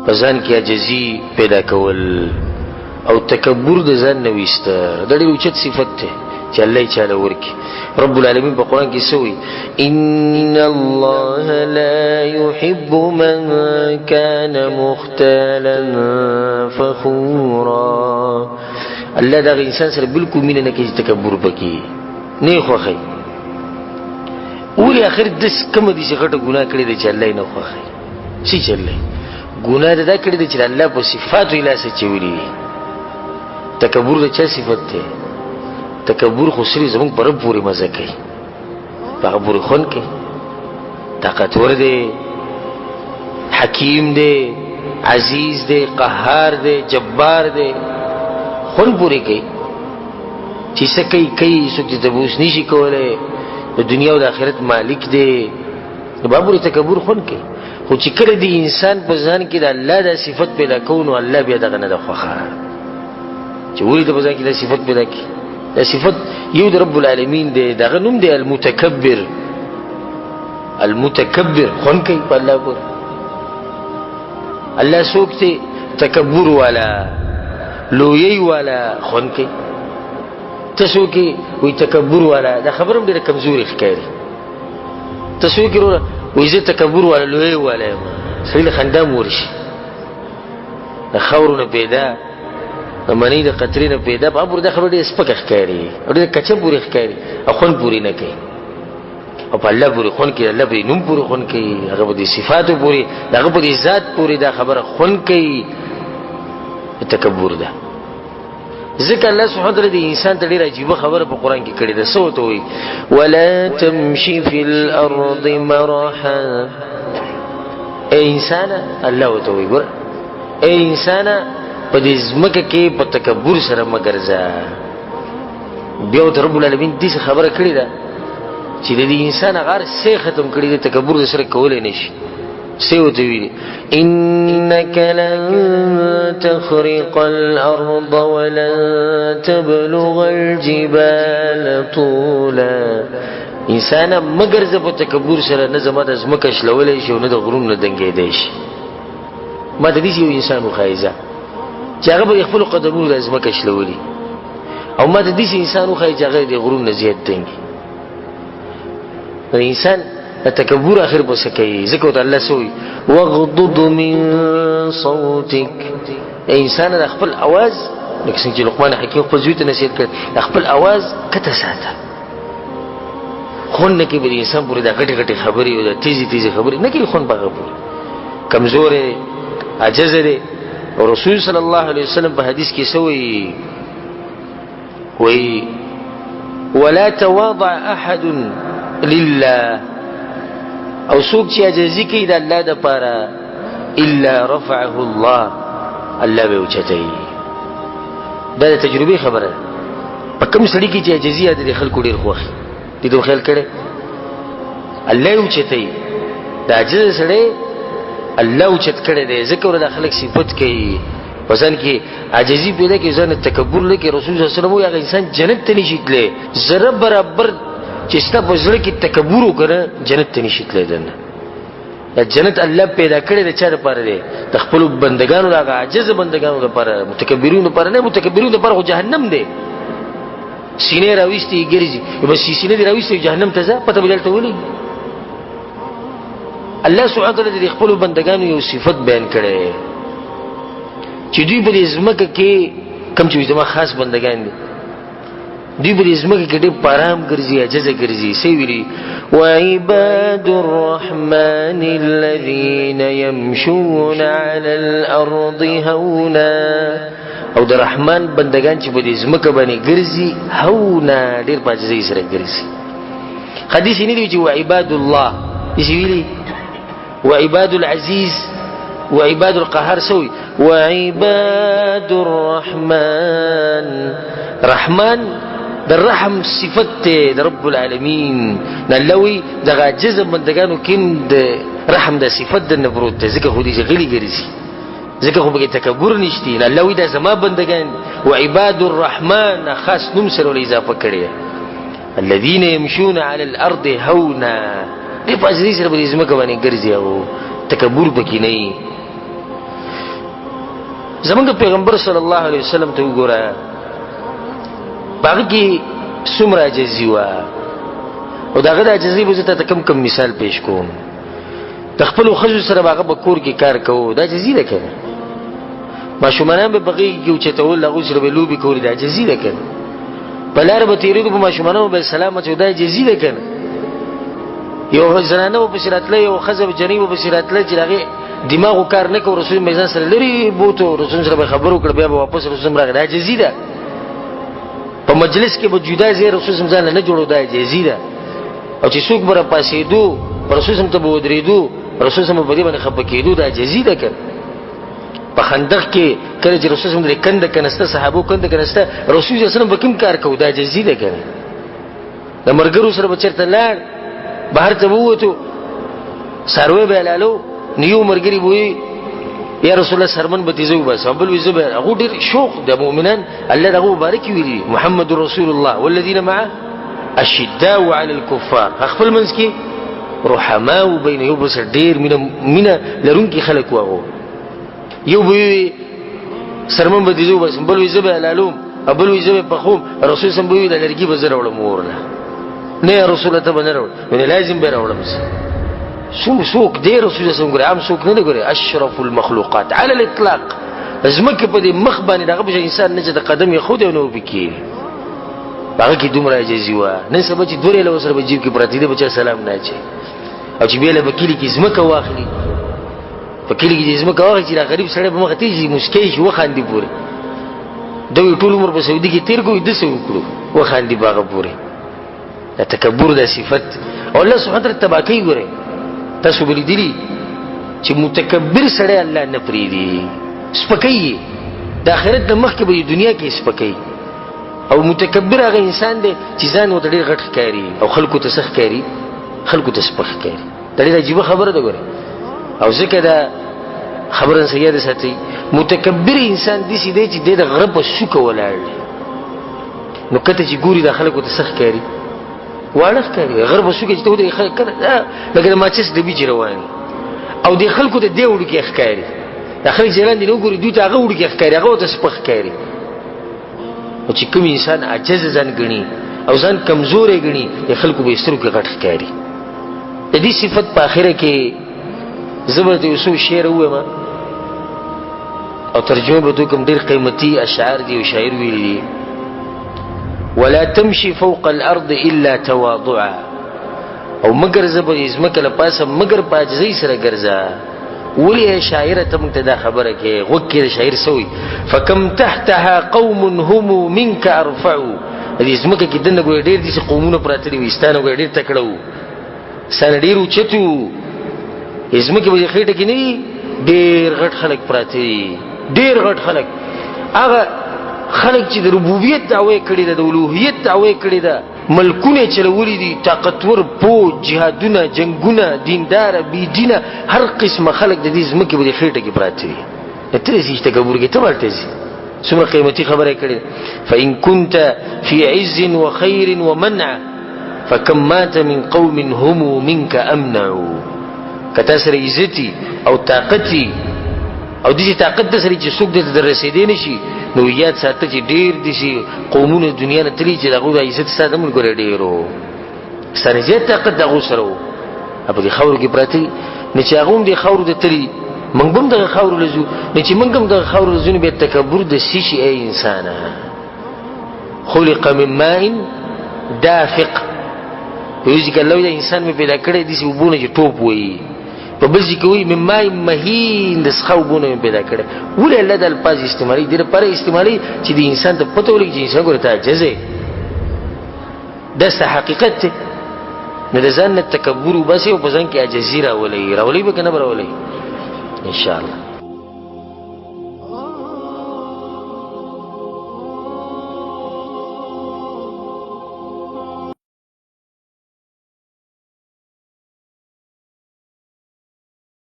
په ځان کې عاجزي پیدا کول او تکبر د ځان نه ویسته، دا ډېر اوچت صفت دی چې الله یې چاله ورکړي. رب العالمین په قرآن کې څه وایي؟ ان الله لا يحب من كان مختالا فخورا. الله دغه انسان سره بالکل مینه نه کوي چې تکبر پکې نه یې خوښوي. ولې اخر داسې کومه داسې غټه ګناه کړې ده چې الله یې نه خوښوي؟ څه چل دی؟ ګناه د دا کړې ده چې د الله په صفاتو یې لاس اچولي دي. تکبر د چا صفت دی؟ تکبر خو صرف زموږ په رب پورې مزه کوي، په هغه پورې خوند کوي. طاقتور دی، حکیم دی، عزیز دی، قهار دی، جبار دی، خوند پورې کوي. چې څه کوي کوي، څوک چې تبوس نشي کولی، د دنیا او د آخرت مالک دی، نو به پورې تکبر خوند کوي. خو چې کله د انسان په ځان کې د الله دا صفت پیدا کوو، نو الله بیا دغه نه ده خوښه چې ولې د په ځان کې دا صفت پیدا کړي. دا صفت یو د رب العالمین دی، دغه نوم دی المتکبر. المتکبر خوند کوي په الله پورې. الله څوک دی؟ تکبر والا، لویي والا خوند کوي. ته څوک یې؟ وایي تکبر والا. دا خبره هم ډېره کمزورې ښکاري. ته څوک یې وروره؟ وایي زه تکبر والا، لوی والا یم. سړي له خندا هم ورشي، د خاورو نه پیدا، د منۍ د قطرې نه پیدا، په ابور دا خبره ډېره سپکه ښکاري او ډېره کچه پورې ښکاري او خوند پورې نه کوي. او په الله پورې خوند کوي، الله په نوم پورې خوند کوي، هغه په دې صفاتو پورې، د هغه په دې ذات پورې دا خبره خوند کوي. تکبر ده. ځکه الله سبحانه وتعالی د انسان ته ډېره عجیبه خبره په قرآن کې کړې ده. څه ورته وایي؟ ولا تمشي في الأرض مرحا. ای انسانه، الله ورته وایي ګوره ای انسانه، په دې ځمکه کې په تکبر سره مه ګرځه. بیا ورته رب العالمین داسې خبره کړې ده چې د دې انسان هغه هر څه ختم کړي دی، تکبر د سره کولی نه شي. څه ورته ویلي؟ انک لن تخرق الارض ولن تبلغ الجبال طولا. انسان مه ګرځه په تکبر سره، نه زما د ځمکه شلولی شي او نه د غرونو نه دنګېدی شي. ما ته داسې یو انسان وښایي ځه چې هغه به د خپلو قدمونو د ځمکه شلولي، او ما ته داسې انسان وښایي چې هغه د غرونو نه زیات دنګي. انسان د تکبر اخر په څه کوي؟ ځکه ورته الله څه وایي؟ واغضض من صوتک. انسان د خپل اواز، لکه څنګه چې لقمان حکیم خپل زوی ته نصیحت کړ، د خپل اواز کته ساته. خوند نه کوي په انسان پورې دا غټې غټې خبرې او دا تیزې تیزې خبرې نه کوي خوند په هغه پورې. کمزوری دی، عاجز دی. او رسول صلی الله علیه وسلم په حدیث کې څه وایي؟ وایي ولا تواضع احد لله، او څوک چې عاجزي کوي د الله دپاره، الا رفعه الله، الله به اوچتوي. دا د تجربې خبره ده. په کوم سړي کې چې عاجزي ده، د خلکو ډېر خوښ دي. ته خیال کړی الله یې اوچتوي. د عاجز سړی الله اوچت کړی دی، ځکه ورته خلک صفت کوي. په ځان کې عاجزي پیدا کړي، ځان تکبر نه کړي. رسول صلی الله علیه وسلم وایي هغه انسان جنت ته نشي تللی، ذره برابر چې ستا په زړه کې تکبر وکړه جنت ته نشي تللی. دنه دا جنت الله پیدا کړی د چا لپاره دی؟ د خپلو بندګانو، د هغه عاجز بندګانو لپاره، متکبرینو لپاره نه. متکبرینو لپاره خو جهنم دی. سینې راویستي ګرځي، بس سینې دې راویستي جهنم ته ځه، پته به دلته ولګي. الله سبحانه وتعالی د خپلو بندګانو یو صفت بیان کړی چې دوی په دې ځمکه کې کوم چې زما خاص بندګان دي، دوی په دې ځمکه کې ډېر په آرام ګرځي، عاجزه ګرځي. څه ویلي؟ وعباد الرحمن الذين يمشون على الأرض هونا. او د رحمان بندگان چې په دې ځمکه باندې ګرځي هونا، ډېر په عاجزۍ سره ګرځي. حدیث نه دی چې وعباد الله، داسې ویلي وعباد العزیز وعباد القهار، سوي وعباد الرحمن. رحمان د رحم صفت ته د رب العالمین نه لوی دغه عاجز بندگانو کې د رحم د صفت د نه پروت دی، ځکه خو دې غلي ګرځي، ځکه خو پکې تکبر نشتی. نه الله وایي دا زما بندګان وعباد الرحمن، خاص نوم سره ول اضافه کړی، الذين يمشون على الارض هونا. دې په عاجزۍ سره په دې ځمکه باندې ګرځي او تکبر پکې نه وي. زمونږ پیغمبر صلی الله علیه وسلم ته وګوره، په هغه کې څومره عاجزي وه، او د هغه د عاجزۍ به زه تاته کم کم مثال پیش کوم. د خپلو ښځو سره به هغه په کور کې کار کوو، دا عاجزي ده که نه؟ ماشومانان به په غېږ کې اوچتول، د هغوی سره به لوبې کولې، دا عاجزي ده که نه؟ په لاره به تېرېدو، په ماشومانو به سلام اچو، دا عاجزي ده که نه؟ یو زنانه به پسې راتله، یو ښځه به جنۍ به پسې راتله چې د هغې دماغو کار نه کوو، رسول مې ځان سره لرې بوتو، رسول سره به خبرو کړ، بیا به واپس رسول راغی، دا عاجزي ده. په مجلس کې به جدا ځای رسول ځان نه جوړو، دا عاجزي ده. او چې څوک به راپاڅېدو، رسول ته به ودرېدو، رسول به په دې باندې خفه کېدو، دا عاجزي ده که نه؟ په خندق کې کله چې رسول د کنده کنسته، صحابو کنده کنسته، رسول صلی الله علیه وسلم به کوم کار کوو، دا عاجزي ده که نه؟ د ملګرو سره به چېرته لاړ، بهر ته به ووتو، څاروی به حلالو، نو یو ملګري به وایي یا رسول الله سرمن به تې زه وباسم، بل وایي زه به. هغو ډېر شوق د مؤمنان، الله د هغو مبارکي ویلي، محمد رسول الله والذین معه اشداء علی الکفار، خپل منځ کې رحماء بین، یو بل سره ډېر مینه لرونکي خلک وو. هغو یو به وي سرمن به دې زه وباسم، بل وي زه به حلالوم، بل وي زه به پخوم، رسول سم به وي د لرګي به زه راوړم اور له، نه یا رسول الله ته به نه راوړم، نو لازم به راوړم زه. څوک دی رسول سم ګورې، عام څوک نه دی ګورې، اشرف المخلوقات علی الاطلاق، ځمکې په دې مخ باندې دغه به انسان نه چې د قدم یې ښودی نو پکې په هغه کې دومره عاجزي وه. نن سبا چې دوه ریاله ورسره په جیب کې پرتې دي، به چا سلام نه اچوي، او چې بیا له په کلي کې ځمکه واخلي، په کلي کې چې ځمکه واخلي، چې دا غریب سړی په مخه تېر شي، موسکی شي، وخاندي پورې. ده وایي ټول عمر په سعودي کې تېر کړو، ده څه وکړو، وخاندي په هغه پورې. دا تکبر دا صفت او الله سبحانه وتعالی تباه کوي. ګورئ تاسو به لیدلي چې متکبر سړی الله نه پرېږدي، سپکوي یې، د آخرت نه مخکې به یې دنیا کې سپکوي. او متکبر هغه انسان دی چې ځان ورته ډېر غټ ښکاري او خلکو ته څه ښکاري، خلکو ته سپک ښکاري. دا ډېره عجیبه خبره ده ګورئ. او ځکه دا خبره سره یاد ساتئ، متکبر انسان داسې دی چې دی د غره په څوکه ولاړ دی، نو کته چې ګوري دا خلکو ته څه ښکاري، واړه ښکاري. غره په څوکه چې ته ودرېږې، خلک کله لکه د ماچس ډبي چې روان او دې خلکو ته دی وړوکی ښکاري، دا خلک چې لاندې نه وګوري دوی ته هغه وړوکی ښکاري، هغه ورته سپک ښکاري. او چې کوم انسان عاجز ځان ګڼي او ځان کمزوری ګڼي، د خلکو به یې سترګو کې غټ ښکاري. د دې صفت په آخره کې زه به یو څو شعر ووایم او ترجمه به وکړم، ډېر قیمتي اشعار دي او شاعر ویلي دي. ولا تمشي فوق الارض الا تواضعا، او مګر زه به ځمکه له پاسه مګر په عاجزۍ سره ګرځه. ولې ای شاعره ته موږ ته دا خبره کوې؟ غوږ کې د شاعر څه وایي؟ فکم تحتها قوم هم منک ارفعو. د دې ځمکه کې دننه ګورې ډېر داسې قومونه پراته دي، وي ستا نه ګورې ډېر تکړه وو، ستا نه ډېر اوچت وو. ځمکې په دې خېټه کې نه دي، ډېر غټ خلک پراته دي، ډېر غټ خلک، هغه خلک چې د ربوبیت دعوه یې کړې ده، د الوهیت دعوه یې کړې ده، ملکونه یې چلولي دي، طاقتور پوځ، جهادونه، جنګونه، دینداره، بېدینه، هر قسمه خلک د دې ځمکې په دې خېټه کې پراته دي. ته دې چې تکبر کې ته ورته ځې. څومره قیمتي خبره یې کړې. فإن كنت في عز وخير ومنع فكم مات من قوم هم منك أمنع. که تا سره عزتي او طاقتي او داسې طاقت د سره چې څوک درته در رسېدی نه شي، نو یاد ساته چې ډېر داسې قومونه دنیا نه تللي چې د هغو د عزت ستا د ملګری ډېر و، ستا نه زیات طاقت د هغو سره و، په دې خاورو کې پراته دي. نو چې هغه هم دې خاورو ته تللي، موږ به هم دغه خاورو له ځو، نو چې موږ هم دغه خاورو له ځو، نو بیا تکبر د څه شي ای انسانه؟ خلق من ماء دافق. په یو ځای کې الله وایي دا انسان مې پیدا کړی داسې اوبو نه چې ټوپ وایي، په بل ځای کې وایي من ماء مهین، د څښا اوبو نه مې پیدا کړی. ولې الله دا الفاظ استعمالوي؟ دې لپاره استعمالوي چې د انسان ته پته ولګي چې انسان ګوره ته عاجز یې، دا څه حقیقت دی. نو د ځان نه تکبر وباسي او په ځان کې عاجزي راولي، راولي به که نه به راولي؟ انشاءالله.